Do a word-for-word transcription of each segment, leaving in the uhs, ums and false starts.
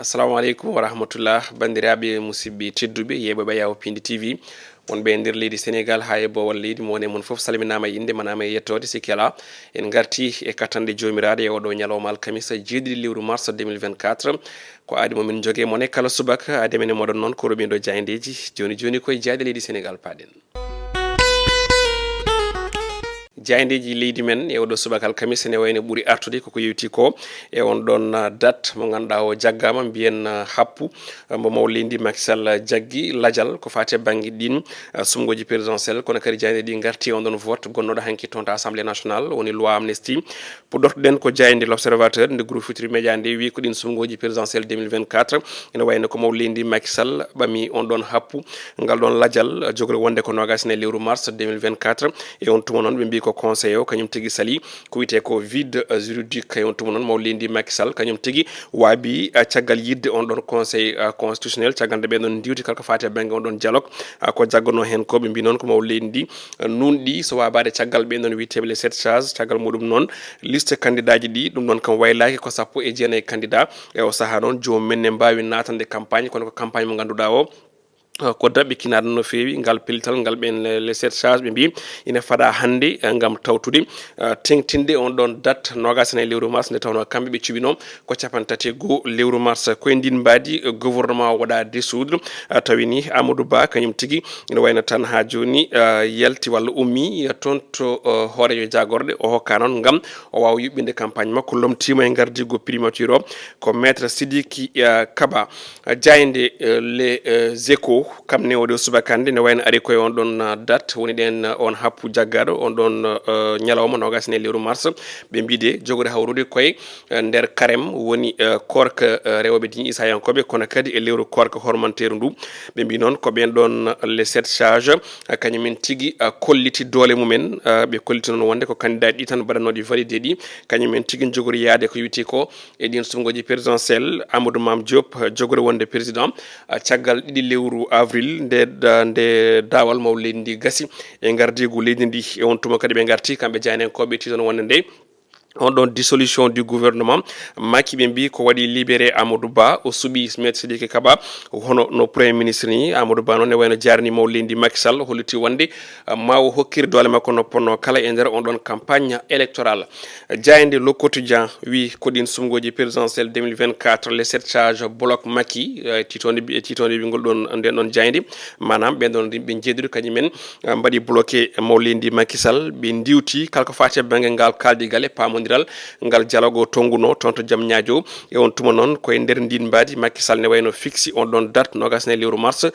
Assalamu aleykum wa rahmatullah, banndiraaɓe, musidɓe tedduɓe, yeeɓooɓe Yawo Pindi T V, wonɓe e nder leydi Senegaal haa e boowal leydi, mo woni e mon fof salminaama e innde, manaama e yettoode, sikke alaa. En ngartii e kattanɗe Joomiraaɗo e oɗo ñalawma alkamisa, jeeɗiɗi lewru mars deux mille vingt-quatre. Ko aadi mo min njogee mon e kala subaka, aadi men e moɗon noon ko roɓindo jaayndeeji. Jooni jooni koye jaayde leydi Senegaal paaɗen. Jaayndeeji leydi men e oɗo subaka alkamisa ene wayno ɓuri artude koko yewti ko e on ɗon, ah, date mo ngannduɗaa o jaggaama, mbiyen, ah, happu, ah, mo maw leydi Macky Sall jaggi lajal ko faati e bannge ɗin, ah, sumngooji présidentielle, kono kadi jaayndeeji ɗi ngarti e on ɗon vote gonnooɗo hanki toon to Assemblée nationale, woni loi amnistie. Puɗɗortoɗen ko jaaynde L'Observateur, nde Groupe Futurs Médias nde wi ko ɗin sumngooji présidentielle deux mille vingt-quatre, ene wayno ko maw leydi Macky Sall ɓami on ɗon happu, ngal ɗon lajal, jogori wonde ko noogas e nayi lewru mars deux mille vingt-quatre. E on tuma noon ɓe mbi ko conseil o kañum tigi sali, ko wiyetee ko vide, eh, juridique. E on tuma noon maw leydi Macky Sall kañum tigi waabi, eh, caggal yiɗde on ɗon conseil, eh, constitutionnel, caggal nde ɓen ɗon ndiwti kala ko faati e bannge on ɗon dialogue, eh, ko jagganoo heen ko. Ɓe mbi noon ko maw leydi ndi, eh, nunɗi so waabaade caggal ɓen ɗon wiyeteeɓe les sept sages, caggal muɗum noon liste candidat ji ɗi, ɗum ɗon kam waylaaki ko sappo e jeenayi candidat. E o sahaa noon joomum men ne mbaawi naatande campagne, kono ko campagne mo ngannduɗaa o, eh, ko daɓɓikinaaɗo no feewi. Ngal pellital ngal ɓen le, les sept sages ɓe mbi ina fada hannde, eh, ngam tawtude, eh, teŋtinde on ɗon date noogas e nayi lewru mars, nde tawnoo kamɓe ɓe cuɓinoo ko capanɗe tati e goo lewru mars. Koye ndin mbaadi, eh, gouvernement o waɗa dissoudre, eh, tawi ni Amadou Ba kañum tigi ina wayno tan haa jooni, eh, yalti walla ummi, eh, toon to, eh, hooreejo jaagorɗe o hokka noon ngam o waawa yuɓɓinde campagne makko. Lomtiima e ngardiigu primature o ko Maître Sidiki, eh, Kaba. Jaaynde, eh, Les, eh, Échos, kam ne o ɗo subaka hannde ne wayno ari koye on ɗon, eh, date, woni ɗen, eh, on happu jaggaaɗo, on ɗon, eh, ñalawma noogas e nayi lewru mars. Ɓe mbiide jogori hawrude koye, eh, nder carême, woni, eh, koorka, eh, rewɓe diine Isayankooɓe, kono kadi e lewru koorka hormanteeru ndu. Ɓe mbi noon ko ɓen ɗon, eh, les sept sages, eh, kañum en tigi, eh, kolliti doole mumen, eh, ɓe kolliti noon wonde ko candidat ɗi tan mbaɗanooɗi validé ɗi, kañum en tigi jogori yaade ko wiyetee ko e ɗin sumngooji présidentielle. Amadou Mame Diop, eh, jogori wonde président, ah, caggal ɗiɗi lewru avril, nde da-, nde daawal maw leydi ndi gasi e ngardiigu leydi ndi. E on tuma kadi ɓe ngarti kamɓe jaayndiyankooɓe, tiitono wonde nde on ɗon dissolution du gouvernement, Macky ɓe mbi ko waɗi libéré Amadou Ba, o suɓi Maître Sidiki Kaba hono no premier ministre ni. Amadou Ba noon ne wayno jaarni maw leydi Macky Sall, holliti wonde, ah, ma o hokkir doole makko no ponno kala e nder on ɗon campagne électorale. Jaaynde Le Quotidien wi ko ɗin sumngooji présidentielle deux mille vingt-quatre, les sept sages bloquent Macky, eh, tiitoonde bi-, tiitoonde ɓe ngol ɗon, nden ɗon jaaynde. Maanaam ɓen ɗon yimɓe njeeɗiɗo kañum en, eh, mbaɗi bloqué maw leydi Macky Sall. Ɓe ndiwti kala ko faati e bannge ngal kaaldigal e paamondiral ngal dialogue o tonnguno toon to Diamniadio. E on tuma noon koye nder ndin mbaadi Macky Sall ne wayno fixi on ɗon date noogas e nayi lewru mars.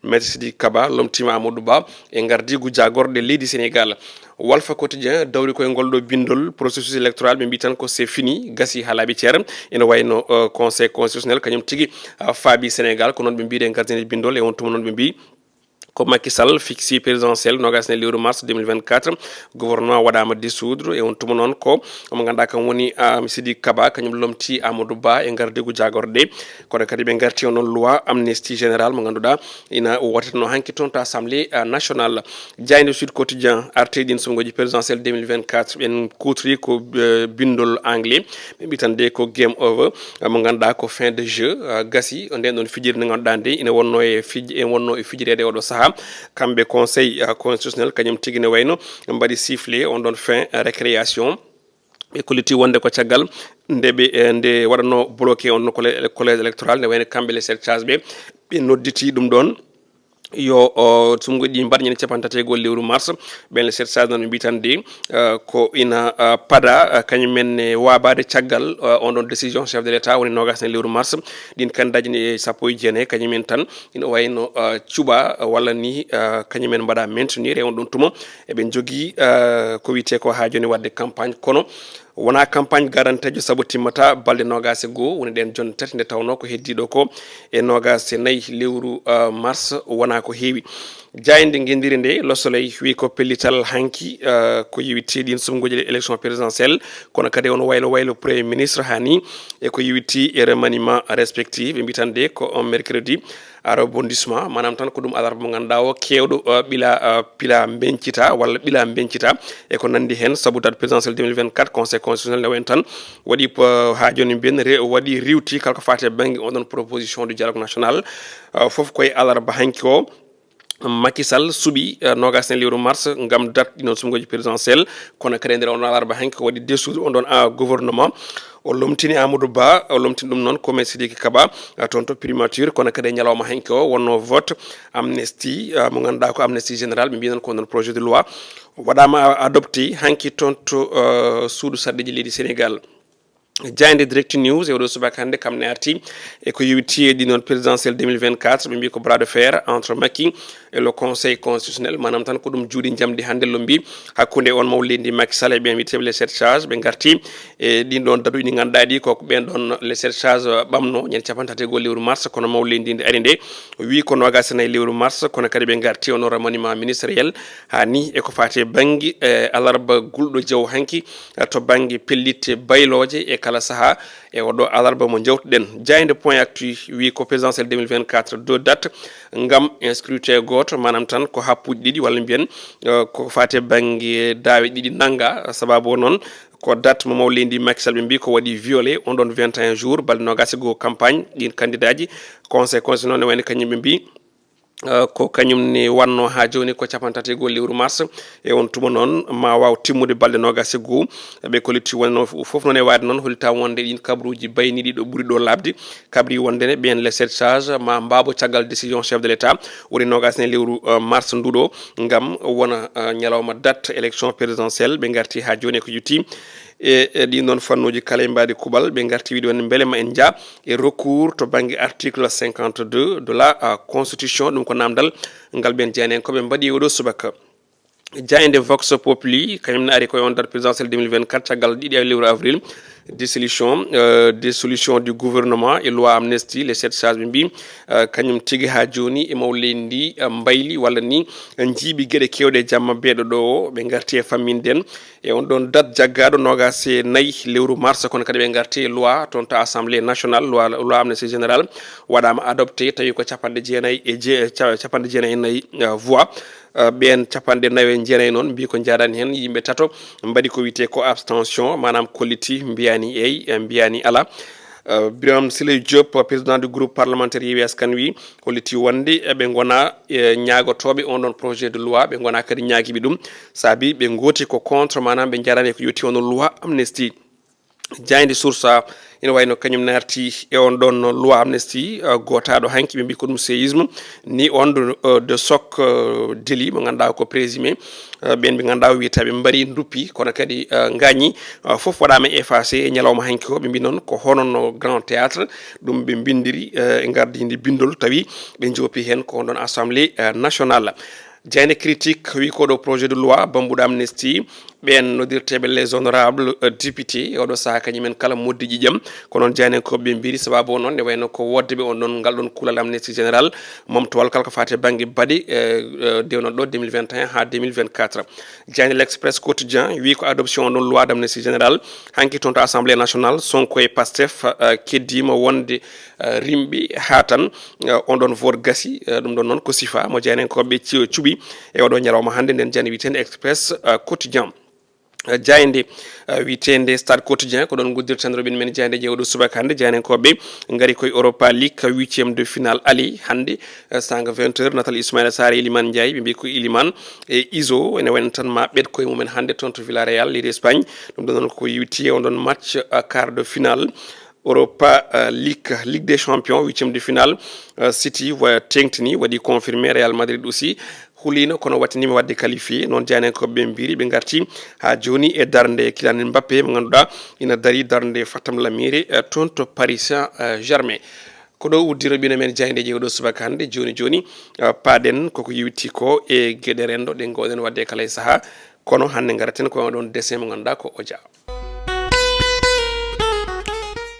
Maître Sidiki Kaba lomtiima Amadou Ba e ngardiigu jaagorɗe leydi Senegaal. Walfa Quotidien dawri koye ngol ɗo binndol processus électoral, ɓe mbi tan ko c'est fini, gasi haa laaɓi cer. Ene wayno, eh, Conseil constitutionnel kañum tigi, ah, faabi Senegaal, ko noon ɓe mbiide e ngardiigu binndol. E on tuma noon ɓe mbi ko Macky Sall fixi présidentielle noogas e nayi lewru mars deux mille vingt-quatre, gouvernement waɗaama dissoudre. E on tuma noon ko omo ngannduɗaa kam woni, ah, Sidiki Kaba, kañum lomti Amadou Ba e ngardiigu jaagorɗe. Kono kadi ɓe ngarti on ɗon loi amnistie générale mo ngannduɗaa ina wooteteno hanki toon to Assemblée, ah, nationale. Jaaynde Sud Quotidien arti ɗin sumngooji présidentielle deux mille vingt-quatre, ɓen kuutori ko, eh, binndol anglais, ɓe mbi tan de ko game over, ah, mo ngannduɗaa ko fin de jeu, ah, gasi. Nden ɗon fijirde nde ngannduɗaa nde ina wonno e fij-, e wonno e fijireede oɗo sahaa. Kamɓe Conseil, ah, constitutionnel kañum tigi ne wayno mbaɗi sifflet on ɗon fin, ah, récréation. Ɓe kolliti wonde ko caggal nde ɓe, eh, nde waɗanoo bloqué on ɗon collège, collège électoral, nde wayno kamɓe les sept sages ɓe, ɓe nodditi ɗum ɗon yo, o, sumngooji ɗi mbaɗ ñande capanɗe tati e goo lewru mars. Ɓen les sept sages noon ɓe mbi tan de, eh, ko ina, eh, pada, eh, kañum en ne waabaade caggal, eh, on ɗon décision chef de l'État woni noogas e nayi lewru mars. Ɗin candidat ji ne sappo e jeenayi kañum en tan ina wayno, eh, cuɓa, eh, walla ni, eh, kañum en mbaɗa maintenir e on ɗon tuma. Eɓe njogii, eh, ko wiyetee ko haa jooni waɗde campagne, kono wonaa campagne garanteejo, sabu timmata balɗe noogas e goo, woni ɗen jonte tati, nde tawnoo ko heddii ɗo ko e noogas e nayi lewru, eh, mars, wonaa ko heewi. Jaaynde ngenndire nde, Le Soleil, wi ko pellital hanki, eh, ko yowiti ɗin sumngooji élection présidentielle, kono kadi on waylo waylo premier ministre haa ni, e ko yowiti e remaniement respectif, ɓe mbi tan de ko on mercredi, Rebondissement, maanaam tan ko ɗum alarba mo ngannduɗaa o keewɗo, uh, ɓila, uh, pila mbencita walla ɓila mbencita e ko nanndi heen, sabu date présidentielle deux mille vingt-quatre, Conseil constitutionnel ne wayno tan waɗi, uh, haa jooni mbiyen re-, waɗi riwti kala ko faati e bannge on ɗon proposition du dialogue national, uh, fof koye alarba hanki o. Macky Sall suɓi, uh, noogaas e lewru mars ngam date ɗi noon sumngooji présidentielle, kono kadi e nder on alarba hanki o waɗi dissoudre on ɗon, uh, gouvernement. O lomtini Amadou Ba, o lomtini ɗum noon ko Me Sidiki Kaba, eh, toon to primature, kono kadi e ñalawma hanki o wonno vote amnesty, eh, mo ngannduɗaa ko amnesty général, ɓe mbiyi noon ko noon projet de loi waɗaama a-, adopté hanki toon to, eh, suudu sarɗiiji leydi Sénégal. Jaaynde Direct News e oɗo subaka hannde kam ne arti e ko yowiti e ɗi noon présidentielle deux mille vingt-quatre, ɓe mbiyi ko bras de fer entre Macky e le Conseil constitutionnel, maanaam tan ko ɗum juuɗe njamdi hannde lombi hakkunde on mawɗo leydi Macky Sall e ɓen wiyeteeɓe les sept sages. Ɓe ngarti e ɗin ɗon daduɗi ɗi ngannduɗaa ɗi ko ɓen ɗon les sept sages ɓamno ñande capanɗe tati e goho lewru mars, kono mawɗo leydi ndi ari nde wi ko noogas e nayi lewru mars, kono kadi ɓe ngarti on remaniement ministériel haa ni e ko faati e bannge, e alarba gulɗo jaw hanki, e to bannge pellitte baylooje e kala sahaa. E oɗo alarba mo jawtuɗen, jaaynde Point Actu wi ko présidentielle deux mille vingt-quatre, deux dates ngam scrutin gooto, maanaam tan ko happuuji ɗiɗi, walla mbiyen, eh, ko faati e bannge daawe ɗiɗi nannga. Sababu o noon ko date mo mawɗo leydi Macky Sall ɓe mbiyi ko waɗi violé on ɗon vingt et un jours, balɗe noogas e goho campagne ɗin candidaaji. Conseil constitutionnel ne wayno kañum ɓe mbiyi, eh, ko kañum ne wanno haa jooni ko capanɗe tati e goho lewru mars. E on tuma noon ma waaw timmude balɗe noogas e goho. Ɓe kolliti wonno fof noon e waade noon, hollita wonde ɗin kabaruuji bayniiɗi ɗo ɓuri ɗo laaɓde, kabri wonde ne ɓen les sept sages ma mbaabo caggal décision chef de l'État woni noogas e nayi lewru, eh, mars nduɗo, ngam wona, eh, ñalawma date élection présidentielle. Ɓe ngarti haa jooni e ko juuti e, e ɗin noon fannuuji kala e mbaadi kuuɓal. Ɓe ngarti wiide wonde mbele ma en njaa e recours to bannge article cinquante-deux de la, ah, constitution. Ɗum ko namdal ngal ɓen jaayndiyankooɓe mbaɗi e oɗo subaka. Jaaynde Vox Populi, kañum ne ari koye on date présidentielle deux mille vingt-quatre, caggal ɗiɗi e lewru avril, dissolution, euh, dissolution du gouvernement et loi amnesty, les sept sages ɓe mbi, euh, kañum tigi haa jooni e mawɗo leydi ndi, euh, mbayli walla ni, euh, njiiɓi geɗe keewɗe e jamma beeɗo ɗo o. Ɓe ngarti e famminde en e on ɗon date jaggaaɗo noogas e nayi lewru mars, kono kadi ɓe ngarti e loi toon to Assemblée nationale, loi, loi amnesty générale waɗaama adopté, tawi ko capanɗe jeenayi e je-, ca-, capanɗe jeenayi e nayi, euh, voix. Euh, ɓeen capanɗe nayo e jeenayi noon mbi ko njaadani heen yimɓe tato, mbaɗi ko wiyetee ko abstention, maanaam kolliti mbiyaani eey, eh, mbiyaani alaa. Euh, Birame Souleye Diop, président du groupe parlementaire Yewwi Askan Wi, holliti wonde, eh, ɓe ngonaa, eh, ñaagotooɓe on ɗon projet de loi, ɓe ngonaa kadi ñaagiiɓe ɗum, saabi ɓe ngooti ko contre, maanaam ɓe njaadani ko yowiti on loi amnesty. Jaaynde Source A ina wayno kañum ne arti e on ɗon loi amnesty, uh, gootaaɗo hanki, ɓe mbi ko ɗum séisme, ni on de, uh, de choc, uh, délit mo ngannduɗaa ko présumé, uh, ɓen ɓe ngannduɗaa o wiyata ɓe mbari nduppi, kono kadi, uh, ngañi, uh, fof waɗaama effacé e ñalawma hanki o. Ɓe mbi noon ko hono no Grand Théâtre, ɗum ɓe mbindiri, uh, e ngardindi bindol, tawi ɓe joopi heen ko on ɗon Assemblée, uh, nationale. Jaaynde Critique wi ko ɗo projet de loi bambuɗo amnesty, ɓeen noddirteeɓe les honorables, euh, députés, e oɗo sahaa kañumen kala moddi ƴiƴam. Ko noon jaayndiyankooɓe ɓe mbiri, sababu o noon ne wayno ko woodde ɓe on ɗon ngal ɗon kuulal amnesty général, momtowal kala ko faati e bannge baɗe, euh, euh, dewnoɗo ɗo deux mille vingt et un haa deux mille vingt-quatre. Jaaynde L'Express Quotidien wi ko adoption on ɗon loi d'amnesty général hanki toon to Assemblée nationale, Sonko e Pastef, euh, keddiima wonde, eh, rimɓe haa tan, eh, on ɗon vote gasi, eh, ɗum ɗon noon ko sifa mo jaayndiyankooɓe ci-, cuɓi e oɗo ñalawma hannde nden jaaynde wiyeteende Express, eh, Quotidien. Eh, jaaynde, eh, wiyeteende Stade Quotidien, ko ɗon nguddirten robin men jaaynde je oɗo subaka hannde. Jaayndiyankooɓe ngari koye Europa League, huitième de finale aller hannde, eh, sanga vingt heures, natal Ismaïla Sarr e Iliman Ndiaye, ɓe mbi ko Iliman e Iso ene wayno tan ma ɓet koye mumen hannde toon to Villarreal, leydi Espagne. Ɗum ɗon noon ko yowiti e on ɗon match, eh, quart de finale. Europa, euh, League, Ligue des Champions, huitième de finale, euh, City wa-, teŋtini, waɗi confirmé. Real Madrid aussi hulino, kono wattiniima waɗde qualifié. Noon jaayndiyankooɓe ɓe mbiri, ɓe ngarti haa jooni e darnde Kylian Mbappé, mo ngannduɗaa ina darii darnde Fatam Lamire, euh, toon to Paris Saint-Germain. Ko ɗo uddiro bino men jaayndeeji oɗo subaka hannde. Jooni jooni, euh, paaɗen koko yowiti ko e geɗe renndo ɗe ngoowɗen waɗde kala e sahaa. Kono hannde ngaraten ko e oɗon dessin mo ngannduɗaa ko Oja.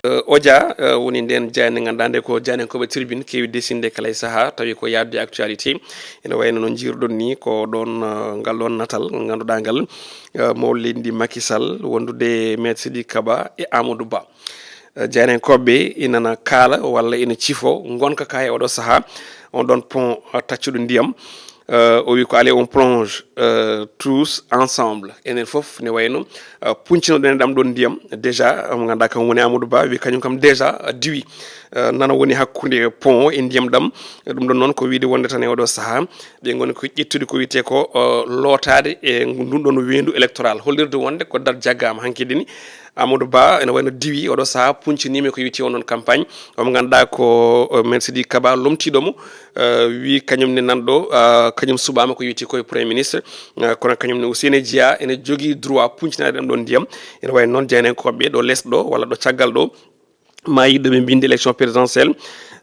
Eh, Oja, eh, woni nden jaaynde ngannduɗaa nde ko jaayndiyankooɓe tribune keewi desinde kala e sahaa, tawi ko yaadu e actualité. Ene wayno no njiiruɗon ni ko ɗon, eh, ngal ɗon natal ngannduɗaa ngal, eh, mawɗo leydi ndi Macky Sall wondude e Maître Sidiki Kaba e Amadou Ba. Jaayndiyankooɓe ɓe inana kaala walla ina cifo ngonka ka e oɗo sahaa, on ɗon pont taccuɗo ndiyam. O wi ko allez on plonge tous ensemble, enen fof ne wayno puncinoɗen ɗam ɗon ndiyam. Déjà mo ganduɗa kam woni Amadou Ba wi kañum kam déjà diwi nana woni hakkude pont e ndiyam ɗam. Ɗum ɗon noon ko wiide wonde tan e oɗo sahaa ɓe ngoni ko ƴettude ko wiyete ko lootaade e ndun ɗon weendu électoral, hollirde wonde ko dat jaggama hanki dini. Amadou Ba ene wayno diwi oɗo sahaa puncinima ko wiyete on ɗon campagne. Omo ganduɗa ko men Sidi Kaba lomtiɗomo, wi kañum ne nanɗo kañum suɓama ko wiyete koye premier ministre. Kono kañum ne aussi ene jeeya ene jogui droit puncinaade ɗam ɗon ndiyam. Ene wawi noon jaayndiyankooɓe ɗo les ɗo walla ɗo caggal ɗo ma yiɗɗo ɓe mbinde élection présidentielle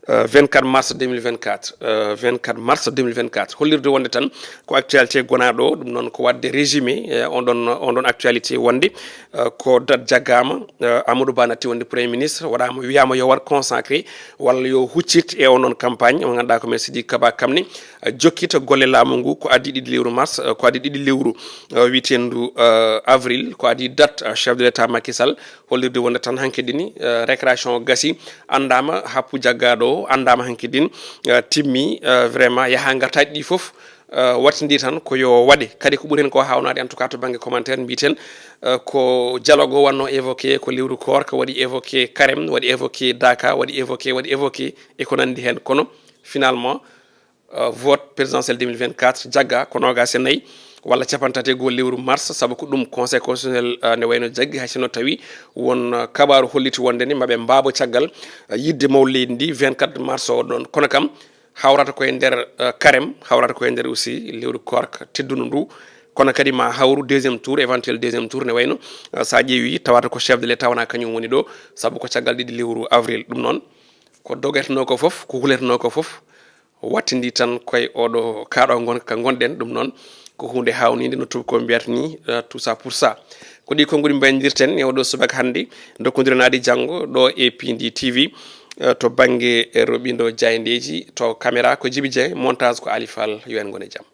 vingt-quatre mars deux mille vingt-quatre. Vingt-quatre mars deux mille vingt-quatre hollirde wonde tan ko actualité gonaɗo ɗum noon ko wadde résumé on ɗon on ɗon actualité wonde ko dat jaggama. Amadou Ba natti wonde premier ministre waɗama wiyama yo war consacré walla yo huccit e on ɗon campagne mo ganduɗa ko men Sidi Kaba kamne jokkita golle laamu ngu ko addi ɗiɗi lewru mars ko addi ɗiɗi lewru wiitendu avril ko addi dat chef de l'état Macky Sall hollirde wonde tan hanki dini récréation o gasi andama happu jaggaɗo o andama hanki din timmi. Vraiment yaha gartaji ɗi foof wattidi tan ko yo waɗe kadi ko ɓuri hen ko hawnade en tout cas to banggue commentaire mbiten ko dialogue o wanno évoqué ko lewru koor ko waɗi évoqué carême waɗi évoqué daka waɗi évoqué waɗi évoqué e ko nandi hen kono finalement vote présidentiel deux mille vingt-quatre jagga ko nogas e nayyi walla capantato e goho lewru mars saabu ko ɗum conseil constitutionnel ne wayno jaggi hay sinno tawi won kabaru holliti wonde ni maɓe mbaabo caggal yidde maw leydi ndi vingt-quatre mars o ɗon kono kam hawrata koye nder carême hawrata koye nder aussi lewru korka teddundu ndu kono kadi ma hawru deuxième tour éventuel deuxième tour ne wayno sa ƴeewi tawata ko chef de l'état wona kañum woni ɗo saabu ko caggal ɗiɗi lewru avril ɗum noon ko dogeteno ko foof ko huleteno ko foof wattidi tan koye oɗo kaɗo gonka ka gonɗen ɗum noon ko hunde hawnide no tubakoɓe mbiyata ni tout ça pour ça. Ko ɗi konnguɗi mbaynodirten e oɗo subaka hannde dokkodire naadi janngo ɗo e P N D T V to bannge roɓindo jaayndeeji to caméra ko Djiby Dieng montage ko Ali Fall yo en ngon e jam.